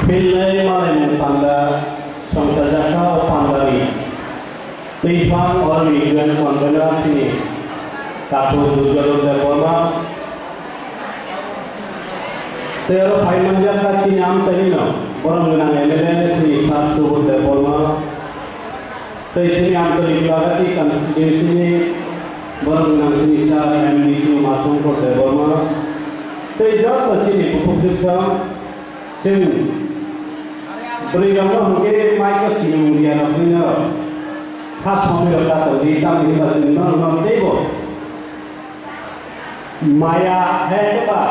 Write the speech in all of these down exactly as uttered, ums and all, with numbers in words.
Pilnai malaimung panda songchajakha o pandani twiphang oroni joint convener chini Takhuk Dujorok Debbarma. Tei oro phai manjakha chini amchaini no borom gwnang M L A chini Sir Subodh Debbarma. Tei chini Amtali Kulagati constituency ni borok gwnang chini sir M D C Umashankar Debbarma tei joto chini bukhuk jwksa chwng bwrwi rok no hwnkhe mai ko sini mungya rok hwnwi no kha somoi rok ta tongdi tamni hwnba chwng norok no teibo maya hai khe ba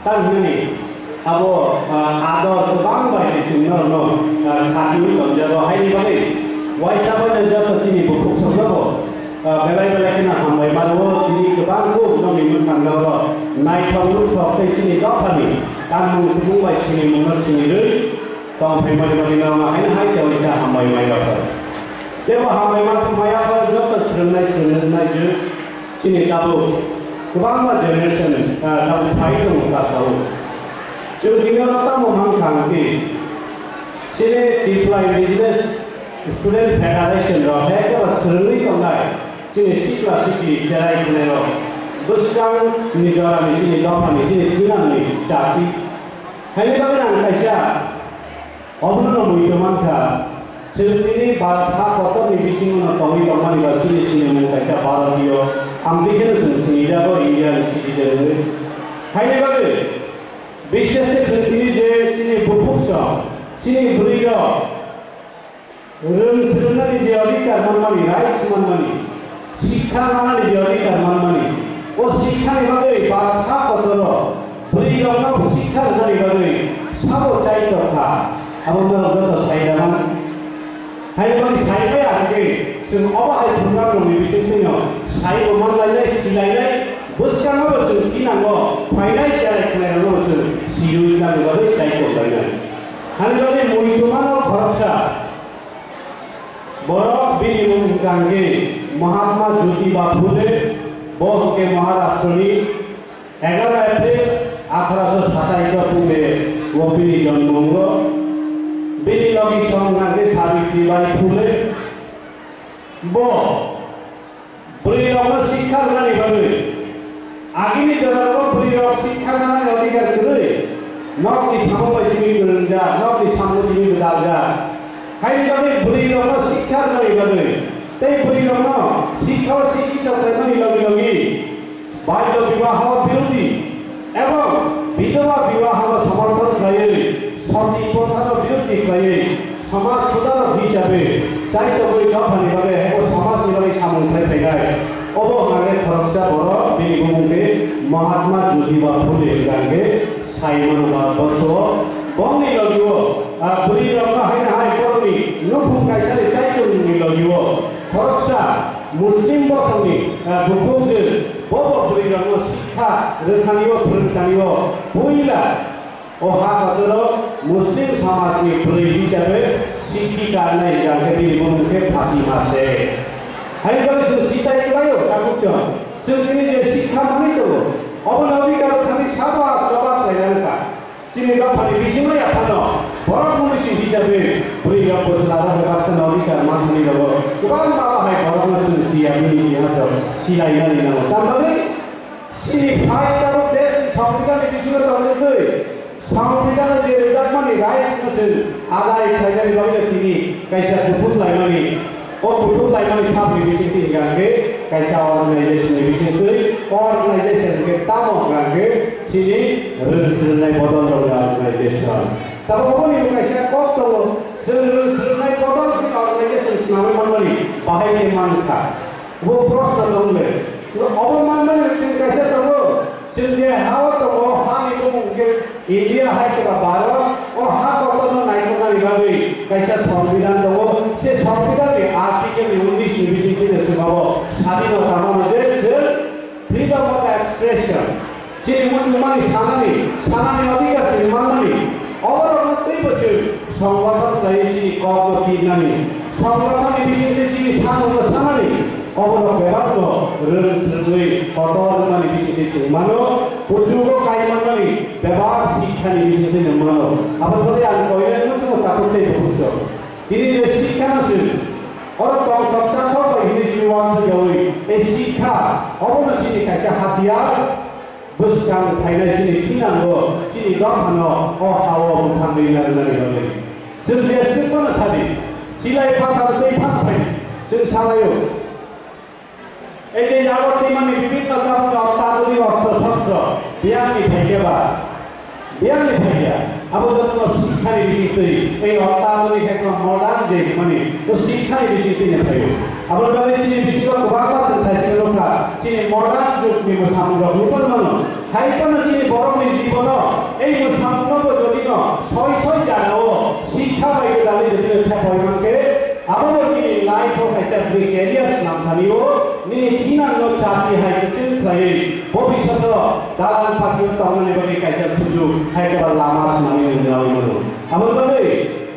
tang hwnwi abo, ah, ador kwbang bai se chwng norokno, ah, khatiui tonjago. Haini bagwi waisa bai no joto chini bukhuk soknobo, ah, belai belai kheno hambai mano. Tini kwbang kuk nokni mwkhang noro naithok nukhok tei chini dophani kanmung chumung bai sinimungno sinirwi tongphai mani mani no haino hai khe waisa hambai mai rokha. Tebo hambai ma maya khe joto swrwngnai swrwngnai jwk. Chini tabuk kwbangma generation, ah, tabuk phai tongo kasao. Chwng tini oro tamo mankha hwnkhe, chini Tripura Indigenous Student Federation rok hai khe ba swrwngwi tongnai chini sikla sikli cherai khwlairok bwskang ni jorani chini dophani chini twinangni chati. Haini bagwi ang kaisa Obono no muitu mankha, chwng tini Bharat ha kotorni bisingo no tongwi tongmani ba chini sinimung kaisa Bharatiyo, ang bikheno chwng sinijago Indian citizen hwnwi. Haini bagwi, bishesh khe chwng tini je chini bukhuk song, chini bwrwi rok, rwng swrwngnani je adhikar manmani, rights manmani, Sikha nanani je adhikar manmani, o sikhani bagwi Bharat ha kotoro bwrwi rokno sikha rwnani bagwi sabo chai tongkha, abo norok joto sai rwmani. Hai boni sai maya hwnkhe chwng obo hai program rokni bisingtwino sai bo manlainai, silainai, bwskango bo chwng tinango phainai cherai khwlairokno bo chwng sirwi nani bagwi chai tonglainai. Hani bagwi muitu mano khoroksa. Borok bini mung hwnkha hwnkhe Mahatma Jyotiba Phule, bo hwnkhe Maharashtroni egaroh April atharaso satais o Pune o bini jonmo wngo. Bini logi song hwnkha hwnkhe Savitribai Phule, bo Bwrwi rokno sikha rwnani bagwi, agini jora o bwrwi rok sikha nanani adhikar kwrwi, nokni samung bai simi kwrwngjak, nokni samung simi gwdaljak. Haini bagwi bwrwi rokno sikha rwnani bagwi, tei bwrwi rokno sikha o sikita khlaimani logi logi, balyo bibaho birodhi, Ebong bidhoba bibahono somorthon khlaiwi, sati prothano birodhi khlaiwi, somaj sudharok hisabe chai tongwi dophani bagwi abo somajni bagwi samung khlai phainai. Obo hwnkhai khoroksa borok, bini bumung khe Mahatma Jyotiba Phule hwnkha hwnkhe sai mano Bharatborsho o. Bongni logio, ah, bwrwi rokno haino hai borokni nukhung kaisani chai tongmungni logio khoroksa Muslim bosongni, ah, bukhukjwk, bobo bwrwirokno sikha rwthani-o, phwrwngthani-o, puila o ha kotoro Muslim somajni bwrwi hisabe sikhi karnai hwnkha khe bini bumung khe Fatima Sheikh. Hai bagwi chwng sitai klaio, tabuk chwng, chwng tini je sikha manwi tongo, obono adhikar thani sabo choba khlaina wngkha. Chini dophani bisingo yaphano borok munisi hisabe bwrwi rok bo chwla rok bai baksa nogwi kar manthani rogo kwbang ma bahai borokno chwng siya bini itihas rok silainani nango. Tamni bagwi chini phai tabuk desh ni Songbidan ni bisingo tongwi twi Songbidan o je rwjakmani rights no chwng adai khlainani bagwi tini kaisa kuthuk laimani. O kuthuk laimani sabni bisingtwi hwnkha hwnkhe kaisa organization ni bisingtwi, o organization hwnkhe tamo hwnkha hwnkhe chini rwng swrwngnai bodol rokni organization. Tabuk oboni bo kaisa kok tongo, chwng rwng swrwngnai bodol khe organization swnamwi manmani bahai khe mankha. Bo proshno tong le. Obo manmani chwng kaisa tongo, chwng je ha-o tongo, hani bumung hwnkhe India hai khe ba Bharat, o ha kotorno naikolnani bagwi kaisa Songbidan tongo. Se Songbidan ni Article unis ni bisingtwi se chwngno sadinota mano je chwng freedom of expression, chini muchungmani sanani, sanani adhikar chini manmani, oborokno twibo chwng songgothon khlaiwi chini kokno pirnani, songgothon ni bisingtwi chini samungno sanani, oborok bebakno rwng swrwngwi kotor wngmani bisingtwi chwng mano, kuchugo kai manmani bebak sikhani bisingtwi chwng mano. Aboni bagwi ang koinai Tini je sikha no se, oro tong tok cha tok bai hini chini uansuk yawi, e sikha, obo no chini kaisa hatiyar, bwskang phainai chini thinango, chini dophano, o hao bwthang ri na rwnani bagwi. Chwng je sikha no sadi, silai phatar tei phan phai, chwng salaio. Ei je yago twi mani bibhinno dhoroner ottadhuniko ostro-shostro, biyangni phaikhe ba, biyangni phaikhe, abo jotono sikhani bisingtwi, ei ottadhunik ekdom modern je hwnmani, o sikhani bisingtwi no phaio. Aboni bagwi chini bisingo kwbangma chwng thaichino nukha, chini modern jugni mwsamungrok nukwi mano. Hai phano chini borokni jibono ei mwsamungno bo jodino soi soi jagao sikha bai gwdalwi jodino thepai mankhe, abo bo nini life-o kaisa precarious nangthani-o, nini thinangno chati hai kwchwng khlaiwi bobishoto dalan patio tongmani bagwi kaisa sujuk hai khe ba lama swnamwi nangjawi mano. Aboni bagwi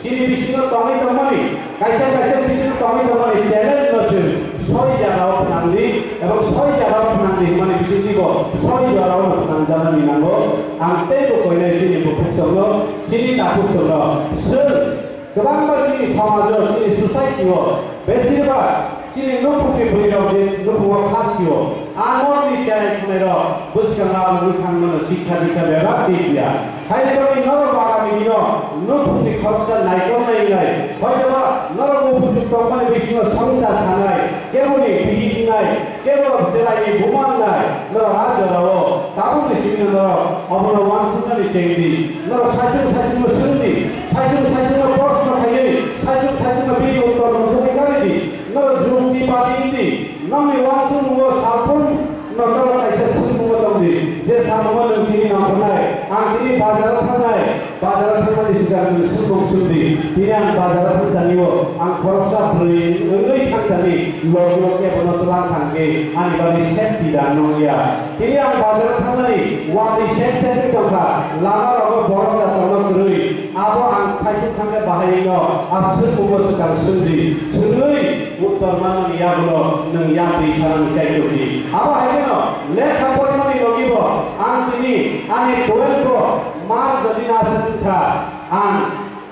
chini bisingo tongwi tongmani, kaisa kaisa bisingo tongwi tongmani talent no chwng soi jagao phnangdi, ebong soi jagao phnangdi hwnmani bisingtwibo soi jorao no phnangjaknani nango. Ang teibo koinai chini bukhuk chwngno, chini takhuk chwngno, chwng kwbangma chini somajo, chini society-o besibak chini nukhungni bwrwirok je nukhugo kha sio, a norokni cherai khwnairok bwskango aboni thangmano sikha dikha bebak di ya. Haini bagwi norok agami dino nukhungni khoroksa naikolnai wngnai, hoitoba norok bo buchuk tongmani bisingo swngchar thanai, keboni bihik wngnai, kebo chwraini buma wngnai, norok a jorao tabukni simi norok obono uansuknani chengdi, norok saichung saichungno swngdi, saichung saichungno proshno khaiwi, saichung saichungno bini uttorno tugwi karidi, norok jurukni padi wngdi, nokni uansukmungo salphurno norok kaisa swngmungo tongdi, je samungo nwng tini nangkuknai, ang tini bazaro thangnai, bazaro thangmani swkang nwng swngmung swngdi, tini ang bazaro thangtanio, ang khoroksa bwrwi wngwi thangtani, logi logi bono twlang thangkhe ani bagwi safety da nongya. Tini ang bazaro thangmani watwi sek sek wng tongkha, lama rogo borok da tongma kwrwi, abo ang khaithuk thangkhe bahai wngno, aswk bubo swkang swngdi, swngwi uttor manmani yagulo nwng yapri sanani chaitokdi. Abo hai kheno lekha porimani logibo ang tini ani twelve o mar jodi na aswk wngkha, ang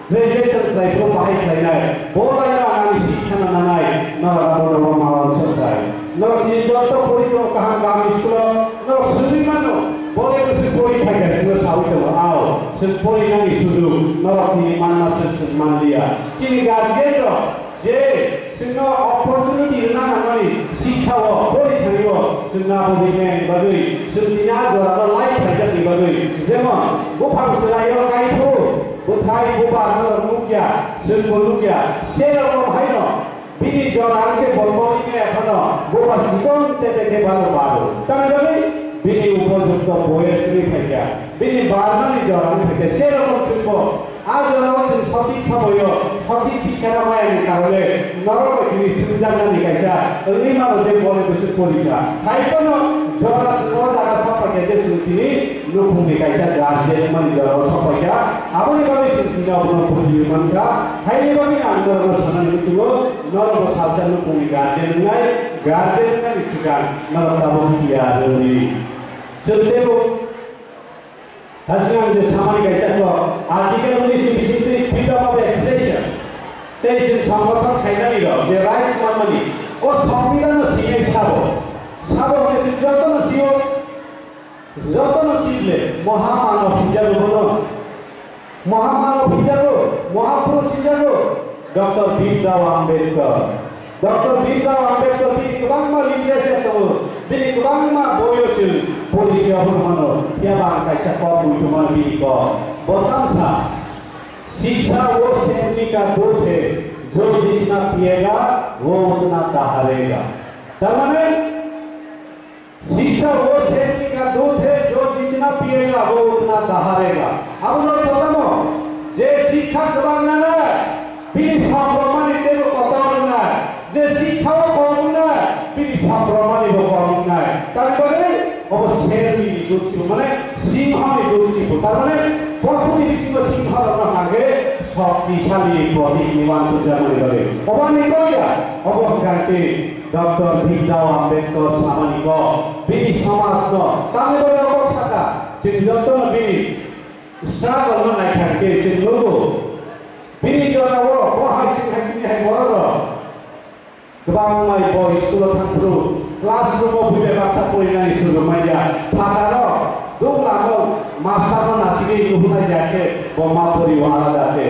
graduation khlai phuru bahai khlainai, bo laino ang ani sikhano nanai, norok abo nobo ma uansuk khlai. Norok ni joto pori tong kaham kaham school o, norok swngwi mano, bo le bwswk pori phaikha, chwngno saui tongo, ao, chwng pori nani sudu, norok tini manma se chwng manliya. Chini guardian rok je chwngno opportunity rwna nangmani sikha o, pori thangwi o, chwngno abo rwmani bagwi, chwng tini a jora no lai phaijak ni bagwi, jemon, buphang chwrai o kaiphuru, bwthai bubar norok nukya, chwngbo nukya, serokom haino bini jora hwnkhe bo toriknai phano bubar chikon tete khe balo baro. Tamni bagwi bini upojukto boyes wngwi phaikha, bini barmani jora wngwi phaikha, serokom chwngbo a jorao chwng sothik somoyo sothik sikha rwmani karone norok bai tini swngjaknani kaisa wngwi mano je bole bwswk porikha. Hai phano jora chwng o jaga sokphaikha je chwng tini nukhungni kaisa guardian wngmani jorao sokphaikha, aboni bagwi chwng tini abono bujiwi mankha. Haini bagwi ang norokno sanani muchungo, norokbo salsa nukhungni guardian wngnai, guardian wngnani swkang norok tabuk phiya rwdi. Chwng teibo Haching ang je samani kaisa kok, Article unis ni bisingtwi freedom of expression tei chwng songgothon khainani rok je rights manmani, o Songbidan no sinai sabo. Sabo hwnwi chwng jotono sio, jotono sile, moha mano hinjago bono. Moha mano hinjago, moha purush hinjago, Doctor Bhimrao Ambedkar. Doctor Bhimrao Ambedkar bini kwbangma literature tongo, bini kwbangma boyo chwng pori phiyabano hano, phiyaba ang kaisa kok muitu mano bini kok. Bo tamo sa, "शिक्षा वो सैनिक का दूत है, जो जितना पिएगा, वो उतना दहाड़ेगा।" Tar mane, शिक्षा वो सैनिक का दूत है, जो जितना पिएगा, वो उतना दहाड़ेगा। Abono totamo je sikha kwbang nanai, bini sabromani teibo kotor wngnai. Je sikha o kom wngnai, bini sabromani bo kom wngnai. Tamni bagwi obo serni dut sibo, mane singhoni dut sibo. Tar mane bosongni bisingo singha rokno hage shoktisali protik ni uansukjakmani bagwi. Obo ani kok ya, obo hwnkha khe Doctor Bhimrao Ambedkar samani kok, bini somajno tamni bagwi kok saka, chwng jotono bini struggle no naikha khe chwng nugo. Bini Tangmai bo school o thangphuru classroom o buibai baksa porinani sujug manya. Phataro dugla no master no nasigwi nuhunai ya khe bo ma pori o alada khe.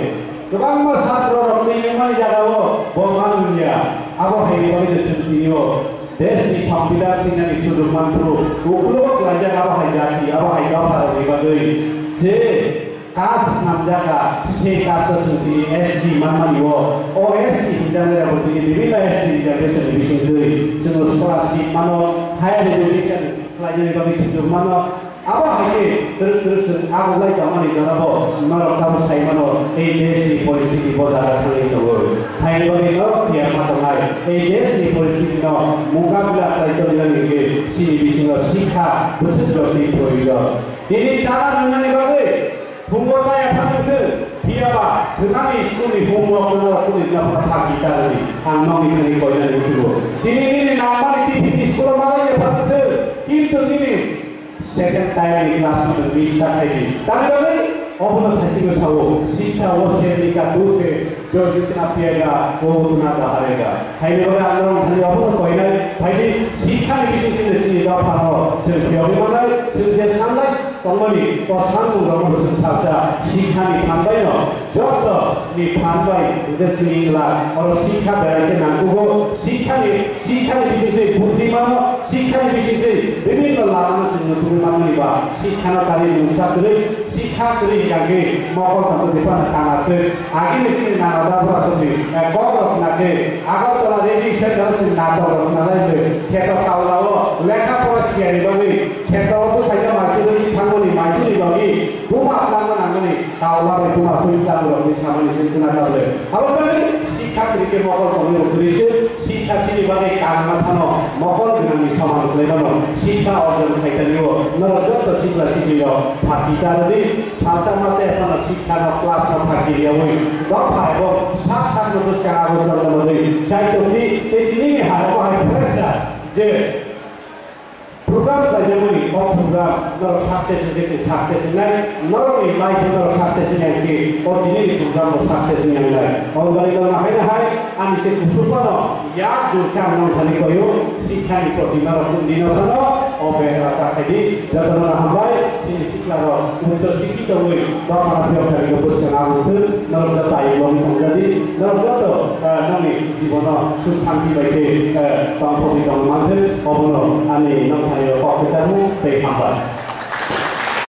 Kwbangma satro rok twi wngmani jaga o bo ma nunya. Abo hai ni bagwi no chwng tini o desh ni sambidan sinani sujug manphuru. Ukulok laijak abo hai jati, abo hai dopha rok ni bagwi. Je Caste swnamjak kha, se caste o chwng tini S T manmani o, o S T hinjaknai rokbo tini bibinno S T reservation ni bisingtwi chwng scholarship mano, higher education khlainani bagwi sujug mano. Abo hai khe twrwk twrwk chwng agoglai tongmani jorabo norok tabuk sai mano, ei desh ni poristhiti bo jaga thangwi tongo. Haini bagwi norok phiya ma tongnai, ei desh ni poristhiti no mukabla khlai tongmani hwnkhe chini bisingo sikha bwswk rokni proyojon. Tini chana nwngnani bagwi Phungo chaya phano khe, phiya ba, thwnani school ni homework no kuni na pha pha kita ni, ang nokni thani koina ni utugo. Tini nini nangmani tiffin school o malai ya phano khe, kintu nini second time ni class no miss ta khai di. Tani bagwi, obono thaisi ko sao, shiksha wo se ni ka dur ke, jo jitna piyega, wo utna baharega. Haini bagwi ang nokni thani obono koinai, phaidi, sikha ni bising sini chini dopha no, chwng phiyogwi manai, chwng je sanlai, Tongmani o samung rok no chwng salsa sikha ni phan bai no joto ni phan bai hwnkhe chini wngla oro sikha berai khe nangkugo sikha ni sikha ni bising twi buddhi mano sikha ni bising twi bibinno lama no chwng nutugwi manmani ba sikha no kari mungsa kwrwi sikha kwrwi hwnkhe mokol tongtwtwi phano kana se agini chini nana da bwrasokni kok rok na khe Agartala Reading Center o chwng natok rok na lai khe kheto kaula o lekha pora siyani bagwi Kheto o bwsaida maitugwi thangmani maitugwi logi buma tlangma nangmani kaula bai buma twi tlangrokni samani se khna kable. Abo bagwi sikha kwrwi khe mokol tongwi rw kwrwi se sikha chini bagwi kangma phano mokol gwnangni soman khlai mano. Sikha orjon khaitani o norok joto sikla siklirok phatwi ta rwdi salsa masa ephano sikha no class no phatwi riyawi dopha ebong sak sak no bwskang abo tongna bagwi chaitokni tei tinini haramo hai phresa je Program khlaijamani o program norok success wngkhe se success wngnai, norokni life o norok success wngya khe o tinini program bo success wngya wngnai. Oboni norokno haino hai ani se kusu phano yak jur khe ang nong thani koyo, sikha ni proti norok chwng dino phano o bera ta khaidi, jotono hambai, chini sikla rok uccho sikhi tongwi dophano phiyok thani bwskang ang thung, norok joto ayuk logwi tongjadi, norok joto, eh, nokni Jibono suk shanti bai khe, eh, tongthokwi tongwi manthai, obono ani nokthani o kok kwcharmung tei hambai.